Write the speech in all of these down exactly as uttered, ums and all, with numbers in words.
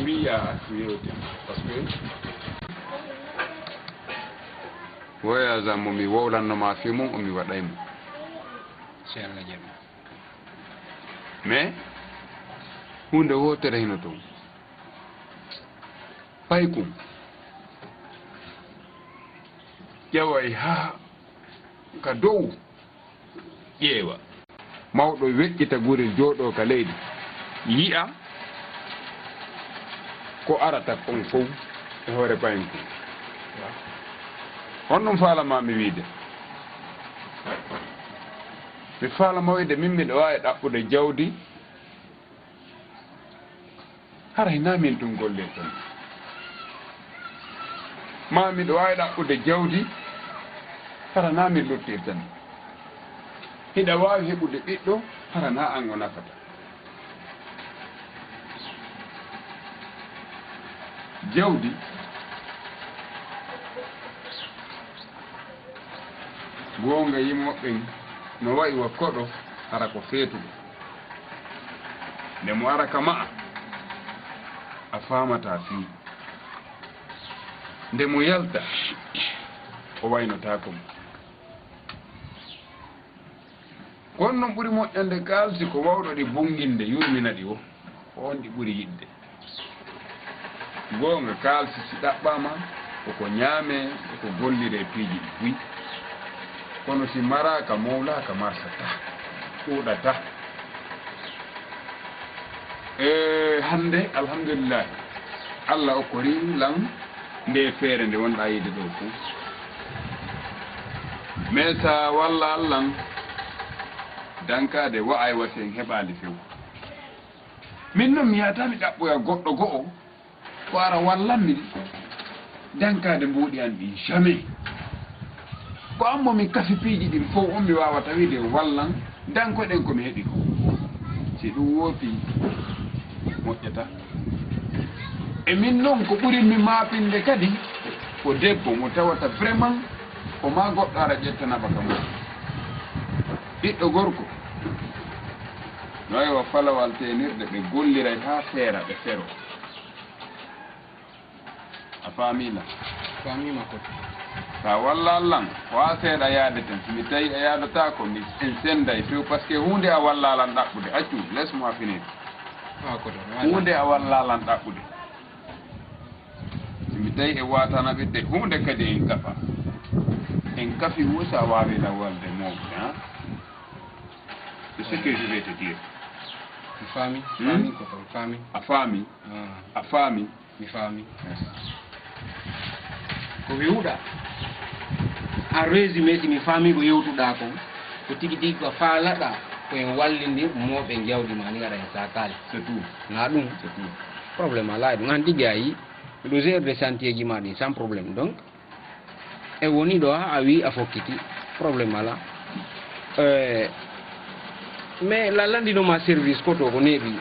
Mi yi'a accu yewte, parce que voyage am mo mi wowlanno ma fii mun, o mi waɗay mo. Si Allah jaɓi. Mais, huunde wootere hino ton. Paykun. Ƴeway haa ka dow. Ƴeewa. Mawɗo weƴƴita gure jooɗoo ka leydi. Yi'a ko arata kon fow e hoore paykun. Honɗun faalama mi wi'ude? Mi faalama wi'ude min miɗo waawi ɗaɓɓude jawdi. Hara hinaa min ɗun gollirten. Maa miɗo waawi ɗaɓɓude jawdi, hara naa min luttirten. Hiɗa waawi heɓude ɓiɗɗo, hara naa an o nafata. Jawdi, goonga yimooɓe ɓen no wa'i wa koɗo, hara ko feetuɗo. Nde mo ara ka ma'a, a faamataa fii. Nde mo yalta, o waynotaako mo. Ko honɗun ɓuri moƴƴande kaalisi? Ko wawɗo ɗi bunginde, yurmina ɗi woo. Ko on ɗi ɓuri yiɗde. Goonga, kaalisi si ɗaɓɓaama, ko ko ñaamee, ko ko golliree piiji ɗi buy. Kono si maraaka, mowlaaka, marsataa, ɗuuɗataa. E hannde, alhamdulillahi, Allah okkorii lan ndee feere nde wonɗaa yiide ɗoo fuu. Mais sa wallaa lan, dankaade wa'ay wa si en heɓaali few. Min non mi yahataa mi ɗaɓɓoya goɗɗo go'o ko ara wallan mi, dankaade mbuuɗi an ɗin, jamais. Ko an mo mi kafi piiji ɗin fow, on mi waawata wi'ude wallan, danko ɗen ko mi heɓi ko. Si ɗun woofii, moƴƴataa. E min non ko ɓuri mi maapinde kadi, ko debbo mo tawata vraiment ko maa goɗɗo ara ƴetta nafaka mun. Ɓiɗɗo gorko, no e wa falawal teenirde, ɓe golliray haa seera, ɓe feroo. A faamii lan? Faamiima ko. Sa wallaa lan, ko haa seeɗa yaade ton. Si mi tawi a yaadataako, mi, en sennday few, parce que huunde a wallaa lan ɗaɓɓude. Accu, laisse-moi finir. Haa ko ton, wallaa. Huunde a wallaa lan ɗaɓɓude. Si mi tawi e waatana ɓe de, huunde kadi en kafa. En kafi wo sa waawi lan walde mooɓe, han? C'est ce que je vais te dire. Mi faami, hmm? Faami ko ton, faami. A faami? Ah. A faami? Mi faami. Yes. Ko wi'uɗaa, en résumé, si mi faami ko yewtuɗaa kon, ko tigi tigi ko faalaɗaa ko en wallindir mooɓe jawdi maa ni, gaɗa en saakaali. C'est tout. Naa ɗun? C'est tout. Problème alaa e ɗun. An tigi a yi'i, miɗo gérer de chantier ji maa ɗin sans problème. Donc, e woni ɗoo, a wi'i a fokkiti, problème alaa. Eh, mais la lanndino ma service koto ko neeɓi.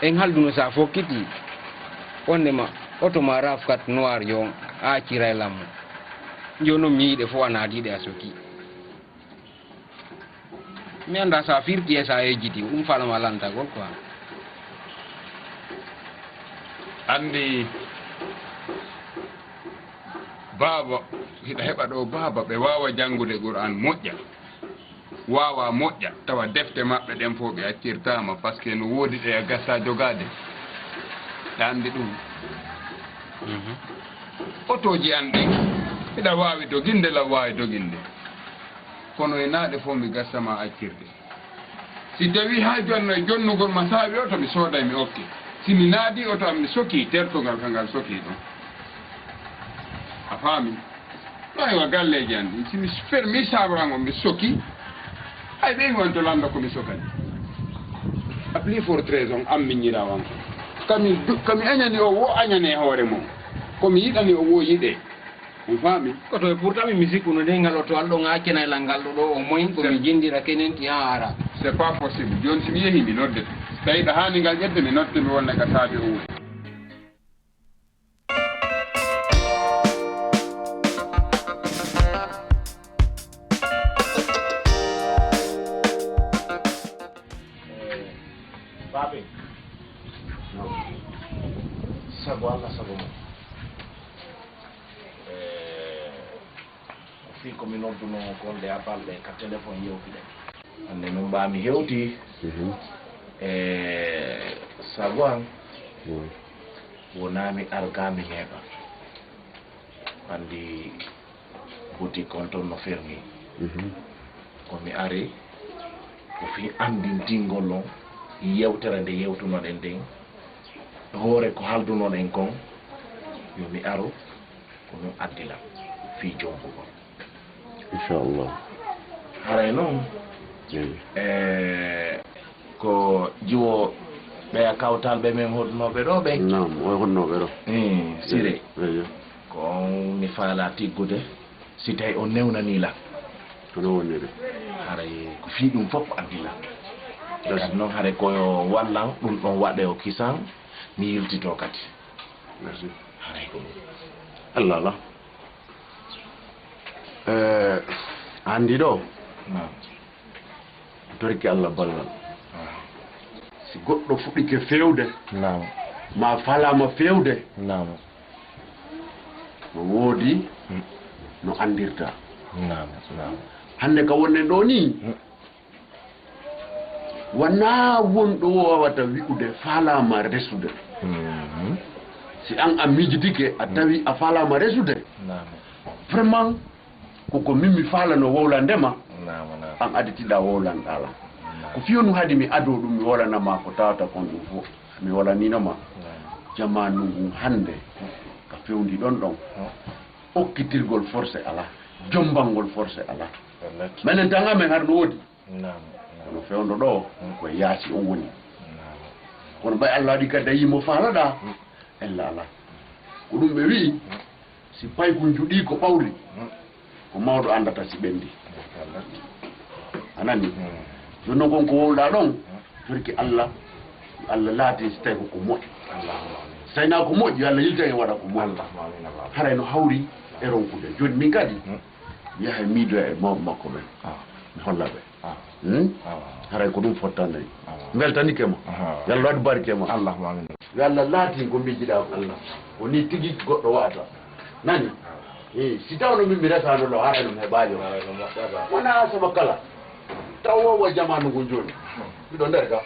En halduno sa fokkiti, wonde ma oto ma RAV quatre noir jo on, a acciray lan mo. Jooni non mi yi'i ɗe fow a naati ɗe a soki. Mi anndaa sa firti e sa yejjiti, ɗun faalama lantagol quoi. Anndi baaba, hiɗa heɓa ɗoo baaba, ɓe waawa janngude Qur'aan moƴƴa, waawa moƴƴa, tawa defte maɓɓe ɗen fow ɓe accirtaama, parce que no woodi ɗe a gasa jogaade. Ɗa anndi ɗun? Mhm. Otooji an ɗin, hiɗa waawi doginde, lan waawi doginde. Kono e naaɗe fow mi gasa ma accirde. Si tawii haa jonno e jonnugol ma saawi oto, mi sooday, mi okke. Si mi naadii oto am, mi soki tertugal ka ngal soki ɗon. A faami? No e wa galleeji an ɗin. Si mi fermi saabaran on, mi soki. Hay ɓe wanto landa ko mi sokani. A plus forte raison, an miñiraa wan ko. Kami du-, kami añani o wo añane hoore mon. Ko mi yiɗani o wo yiɗe. On faami? Koto e pourtant mi, mi sikkuno de ngal oto alɗo nga accana e lan ngal ɗo, ɗo o moyen ko mi jindira kenen ti an ara. C'est pas possible. Jooni si mi yehi mi nodde. Si tawi ɗa haani ngal ƴetde mi nodde mi wonna ka saabi o woni. Eh, Pape. No. Sago Allah, sago mum. E, ko fii ko mi noddunoo kon ɗee balɗe ka telefon yewtuɗen. Hannde min mbaa mi hewtii. Mhm. E, sago an, mhm, wonaa mi argaa mi neeɓa. Anndi boutique on ton no fermii. Mhm. Ko mi ari, ko fii anndintingol on yewtere nde yewtunoɗen nden, hoore ko haaldunoɗen kon, yo mi aru, ko ɗun addi lan fii jombugol. Inchallah. Haray non, eyi, e, ko jiwo ɓeya kawtal ɓe men hoɗunooɓe ɗoo ɓen. Naam, o hoɗunooɓe ɗoo. Eyi, Siré. Eyi. Ko on mi faalaa tiggude, si tawi on newnanii lan. Hono woniri? Haray ko fii ɗun fof addi lan. E kadi non haray ko yo wallan ɗun ɗon waɗe o kisan, mi yiltitoo kadi. Merci. Haray ko ɗun. Allah, Allah. Eh, anndi ɗoo? Naam. Torki Allah ballal. Ah. Si goɗɗo fuɗɗike feewde, naam, maa faalaama feewde, naam, no woodi, hmm, no anndirta. Naam, naam. Hannde ka wonɗen ɗoo nii, hmm, wanaa wonɗo waawata wi'ude faalaama resude. Mhm. Si an a miijitike, a tawi a faalaama resude, naam, vraiment, ko ko min mi faalano wowlande ma, naam, naam, an aditiɗaa wowlanɗaa lan. Naam. Ko fii honɗun haɗi mi adoo ɗun, mi wowlana ma ko tawata kon ɗun fof, mi wowlaniino ma. Naam. Jamaanu ngun hannde, ka fewndi ɗon ɗon, hmm, okkitirgol forcé alaa, jombangol forcé alaa. Wallahi. Menen tan amen har no woodi. Naam, naam. Kono fewndo ɗoo, hmm, ko e yaasi on woni. Naam. Kono ɓay Allah waɗi kadi a yii mo faalaɗaa, hmm, ella alaa. Ko ɗun ɓe wi'i, hmm, si paykun juɗii ko ɓawli, hmm, ko mawɗo anndata si ɓenndii. Wallahi. A nanii? Hmm. Jooni non kon ko wowlaa ɗon, hmm, torki Allah, yo Allah laatin si tawi ko ko moƴƴi. Allahumma amiin. Si tawi naa ko moƴƴi, yo Allah yiltan en waɗa ko moƴƴi. Allahumma amiin, Allahumma. Haray no hawri e ronkude. Jooni min kadi, hmm, mi yahay miidoya e mawɓe makko ɓen. Ah. Mi holla ɓe. Ah. Hmm? Ah. Haray ko ɗun fottani. Ah. Mbeltanike ma. Ah. Yo Allah waɗu barke ma. Allahumma amiin. Yo Allah laatin ko miijiɗaa ko. Allah. Ko nii tigi goɗɗo wa'ata. Nani? Eh, si tawno min mi resaano ɗoo, haray no mi heɓaali o. Haray no moƴƴata. Wonaa saba kala. Taw o wa jamaanu ngun jooni. Miɗo nder ga.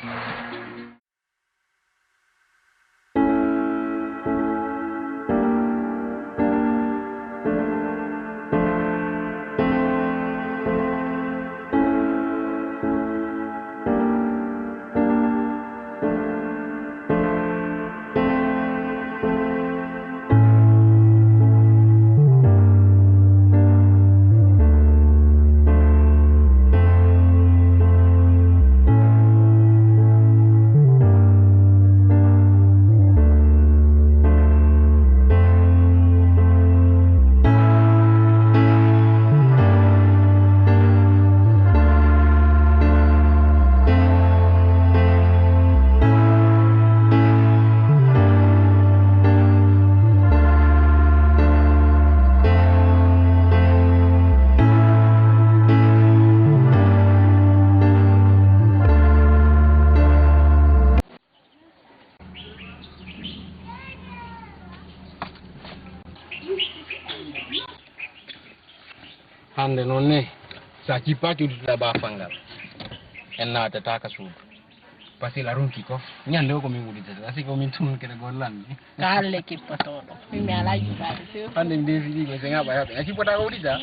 Hannde non ne, si a jippaaki udditoɗaa baafal ngal, en naatataa ka suudu. Parce que a ronki ko, ɲande o ko min udditata, a sii ko min tun kede gollanmi. Ka Alla kippotooɗo, min mi alaa jippaade few. Hannde mi defi ɗi ko, si ŋaɓa yaɓe, a kippotaako uddita?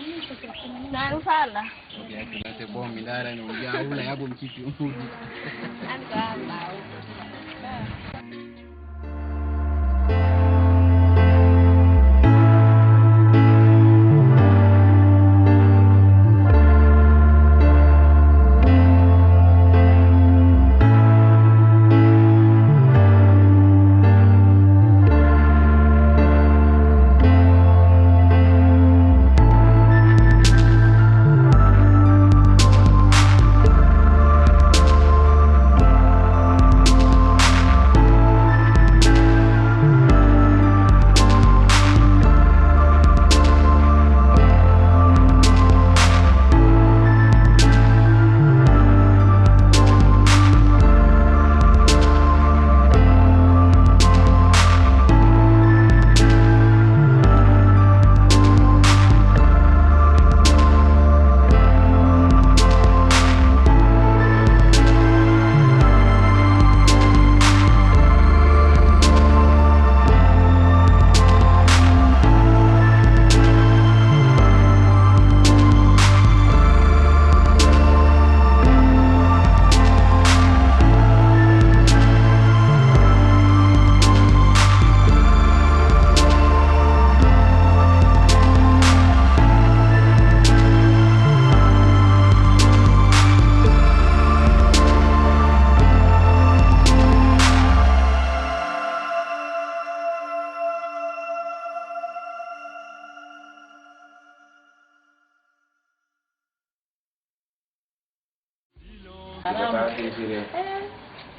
Naa mi faala. Ok, ok, non, c'est bon, mi ndaara no, mi wi'a, wula, yaɓo, mi cippi, on uddita. An ko Alla, o.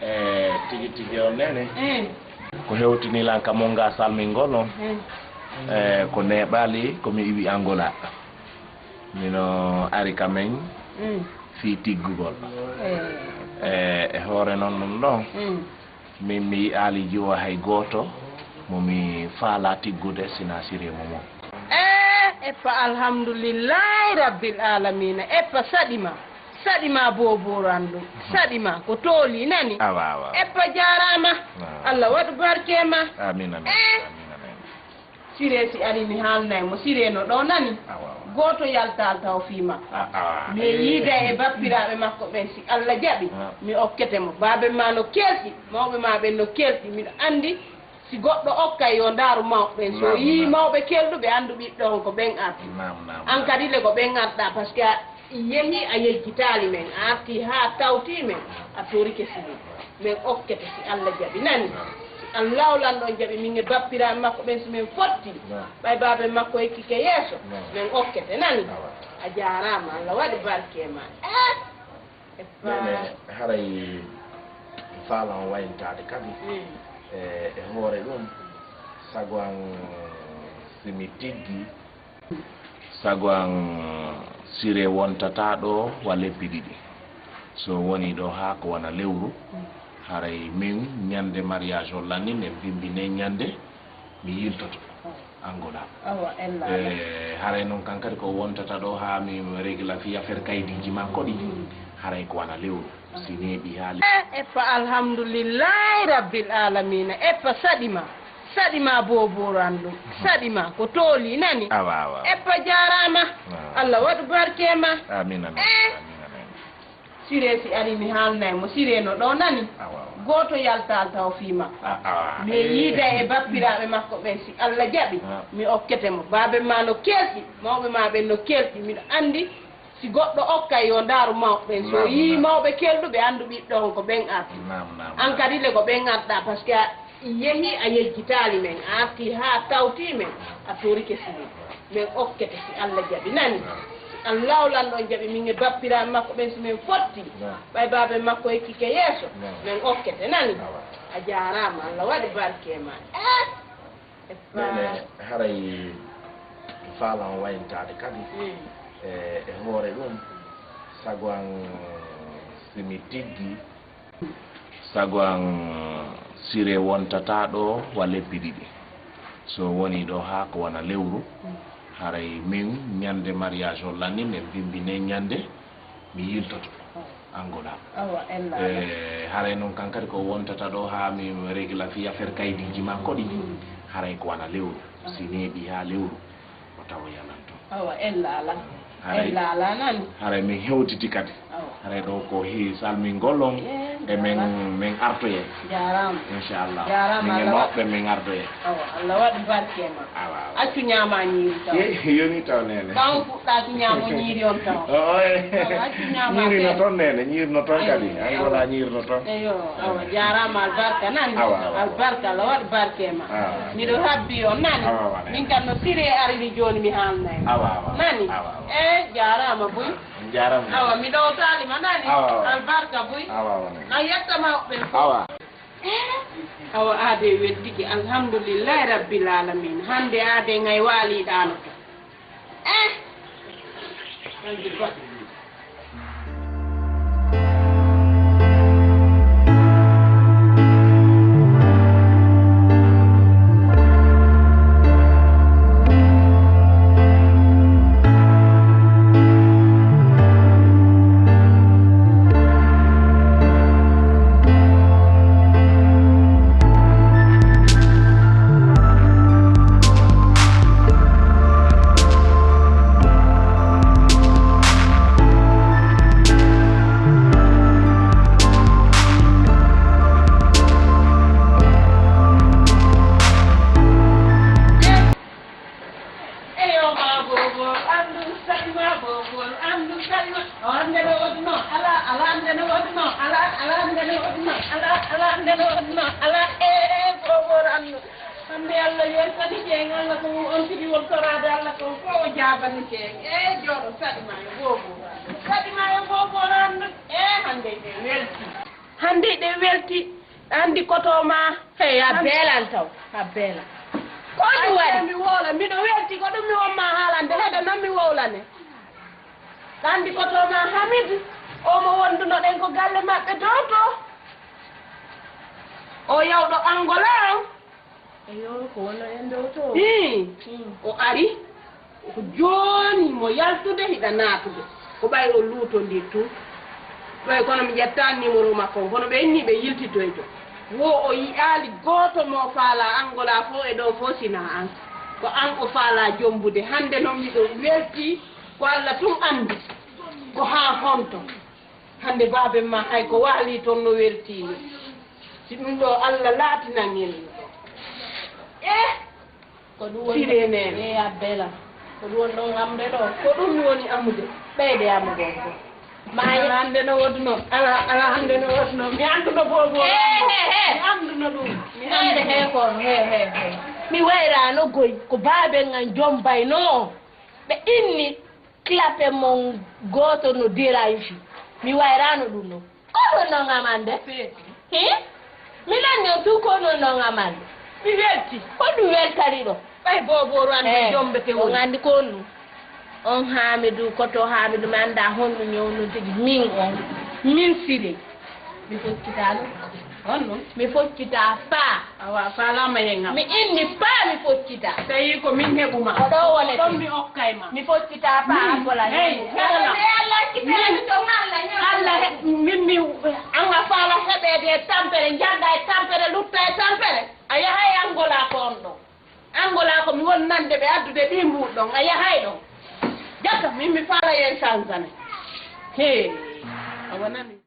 Eh, tigi tigi on nene. Eh. Ko hewtini lan ka mon ga salmingol on. Eh. Eh, ko neeɓaali ko mi iwi Angola. Mino ari ka men Mm. fii tiggugol. Eh. Eh, e hoore non ɗum ɗon, Mm. min mi yi'aali jiwo hay gooto mo mi faalaa tiggude sinaa siree mo mon. Eh, eppa alhamdulillahi rabbil alamina. Eppa saɗi ma. Saɗi ma boobooru an ɗum. Saɗi ma ko tooli nani. Awa, awa. Eppa jaaraama. Awa. Allah waɗu barke ma. Amin, amin. Eh. Amin, amin. Siree si ari mi haalnay mo. Siree no ɗoo nani. Awa, awa. Gooto yaltaali taw fii makko. A, awa. Mi yiida e bappiraaɓe makko ɓen. Si Allah jaɓi, Ah. mi okkete mo. Baaben ma no kelɗi, mawɓe ma ɓen no kelɗi. Miɗo anndi si goɗɗo okkay yo ndaaru mawɓe ɓen. So Naam, yii naam. mawɓe kelɗuɓe, anndu ɓiɓɓe on ko ɓen arti. Naam, naam, An naam. kadi le ko ɓen arɗaa, parce que a Yehi a yejjitaali men, a artii haa tawtii men, a torike siree. Men okkete si Alla jaɓi, nani? Si Allaahu Lanɗo on jaɓi, min e bappiraaɓe makko ɓen, si men fotti, ɓay baaben makko ekkike yeeso, men okkete, nani? A jaaraama, Alla waɗu barke e maa. Eh! E Nene, fa- haray mi faalaa on waylitaade kadi, Mm. e, e hoore ɗum, sago an si mi tiggi, Sago an siree wontataa ɗoo wa lebbi ɗiɗi. Si o wonii ɗoo haa ko wona lewru, haray min ɲande mariage on lan nin, en bimbi nden ɲande mi yiltoto Angola. Awa, ella. E, haray non kan kadi ko wontata ɗoo haa mi regla fii affaire kaydiiji makko ɗin, haray ko wona lewru. Si neeɓii haa lewru. Eh, eppa alhamdulillahi rabbil alamina. Eppa saɗi ma. Saɗi ma boobooru an ɗum. Saɗi ma ko tooli, nani? Awa, awa, awa. Eppa jaaraama. Awa. Alla waɗu barke e maa. Amin, amin. Eh. Amin, amin. Siree si ari mi haalnay mo. Siree no ɗoo, nani? Awa, awa. Gooto yaltaali taw fii makko. A, awa. Mi yiida e bappiraaɓe makko ɓen, si Alla jaɓi, mi okkete mo. Baaben maa no kelɗi, mawɓe maa ɓen no kelɗi. Miɗo anndi Si goɗɗo okkay yo ndaaru mawɓe ɓen. So Naam, yii naam. mawɓe kelɗuɓe, anndu ɓiɓɓe on ko ɓen arti. Naam, naam, An naam. kadi le ko ɓen arɗaa, parce que a yehi a yejjitaali men, a artii haa tawtii men, a torike siree. Men okkete si Alla jaɓi, nani? Naam. Si Allaahu Lanɗo on jaɓi, min e bappiraaɓe makko ɓen, si men fotti, Naam. ɓay baaben makko ekkike yeeso, Naam. men okkete, nani? Awa. A jaaraama, Alla waɗu barke e maa. Eh! Nene, haray mi faalaa on waylitaade kadi, Mm. e, e hoore ɗum, sago an si mi tiggi, sago an siree wontataa ɗoo wa lebbi ɗiɗi. Si o wonii ɗoo haa ko wona lewru, haray min ɲande mariage on lan nin, en bimbi nden ɲande, mi yiltoto Angola. Awa, ella. E, haray non kan kadi ko wontata ɗoo haa mi regla fii affaire kaydiiji makko ɗin. Mm. Haray ko wona lewru. Si neeɓii haa lewru, o tawoyan lan ton. Awa, ella alaa. Haray, Ella alaa, nani? Haray min hewtiti kadi. Awa. Haray ɗoo ko hii salmingol on. Eh, e men, jaaraama. Men artoye. Jaaraama. Inchallah. Jaaraama, Min e Alla wa- mawɓe men artoye. Awa, Alla waɗu barke e maa. Awa, awa. Accu ɲaamaa ɲiiri taw. Ye-, yoni taw, nene. Ɓaawo puɗɗaaki ɲaamo ɲiiri on taw. O, oye. Awa, accu ɲaamaa Ɲiiri no seeɗa. ton, nene. Ɲiiri no ton Ayo, kadi. ayo. Angola ɲiiri no ton. Eyo, awa, jaaraama albarka, nani? Awa, awa, awa. Albarka, Alla waɗu barke e maa. Awa. Miɗo habbii on, nani? Awa, awa, nene. Min kam no siree ariri jooni mi haalnay. Awa, awa. Nani? Awa, awa. Eh, jaaraama buy. Jaaraama. Awa, mi ɗowtaali ma, nani? Awa, awa. Albarka buy. Awa, awa, nene. Na yetta mawɓe ɓen fof. Awa. Eh, awa, aadee weddike, alhamdulillahi rabbil aalamiina. Hannde aadee ŋay waaliiɗaano to. Eh, kanjum ba. Eyo, ma bobo, anndu, saɗi ma bobo, anndu, saɗi ma. O, annde no woduno, ala, ala, annde no woduno, ala, ala, annde no woduno, ala, ala, annde no woduno, ala, eh, bobo, anndu. Hannde Allah yertanike en, Allah ko on tigi won toraade Allah ko fof o jaabanike en. Eh, jooɗo, saɗi ma yo bobo, saɗi ma yo bobo, anndu. Eh, hannde en welti. Hande hiɗen welti, andi koto ma. Hey, a beelan taw, a beelan. Ko ɗum waɗi? Mi wowla, miɗo welti, ko ɗum mi won ma haalande, heɗo non mi wowlane. Andi koto ma Hamid, o mo wondunoɗen ko galle maɓɓe dow to. O yawɗo Angola on. Eyo, ko wono en ɗo to. Hii, hmm. O ari, ko jooni mo yaltude hiɗa naatude. Ko ɓay o luutondir tun. Ɓay kono mi ƴettaani numéro makko on, kono ɓe inni ɓe yiltitoyto. Wo o yi'aali gooto mo faalaa Angola fow e ɗo fow sinaa an. Ko an o faalaa jombude. Hannde non miɗo weltii, ko Alla tun anndi. Ko haa honto. Hannde baaben maa hay ko waalii ton no weltii ni. Si ɗum ɗoo Alla laatinan en ɗum ɗoo. Eh! Ko ɗum woni Siree neene. Eh, a beela. Ko ɗum woni ɗon amde ɗoo. Ko ɗum mi woni amude. Ɓeyde amugol ko. Maayi. Ala hannde no woodunoo. Ala, ala hannde no woodunoo. Mi annduno boobo. He, he, he. Mi annduno ɗum. Mi He, annduno. He, ko, he, he, he. Mi wayraano goy. Ko baaben an jombaynoo. Ɓe inni Clapet mon gooto no dérange. Mi wayraano ɗum ɗon. Ko ɗum non amande? Feeti. Hi? Mi lanni on tun ko ɗum non amande. Mi welti. Ko ɗum weltari ɗo? Ɓay boobooru an no Eh, jombete on woni. Anndi ko on ɗum? On Haamidu, koto Haamidu, mi anndaa honɗum ñownun tigi. Min on, min Sirey. Mi foccitaano. Honno? Mi foccitaa faa. Awa, faalaama hen am. Mi inni faa mi foccitaa. Tawi ko min heɓu ma. Ko ɗo wonete. Ɗon mi okkay ma. Mi foccitaa faa Min, Angola hey, ñaama. Heɗana. Alla, min, Alla he-, min mi, an a faala heɓeede e tampere, njannda e tampere, lutta e tampere. A yahay Angola ko on ɗon. Angola ko mi won nande ɓe addude ɗi mbuuɗ ɗon. A yahay ɗon. Jaka, min mi faala yen sanzane. He, a wonani.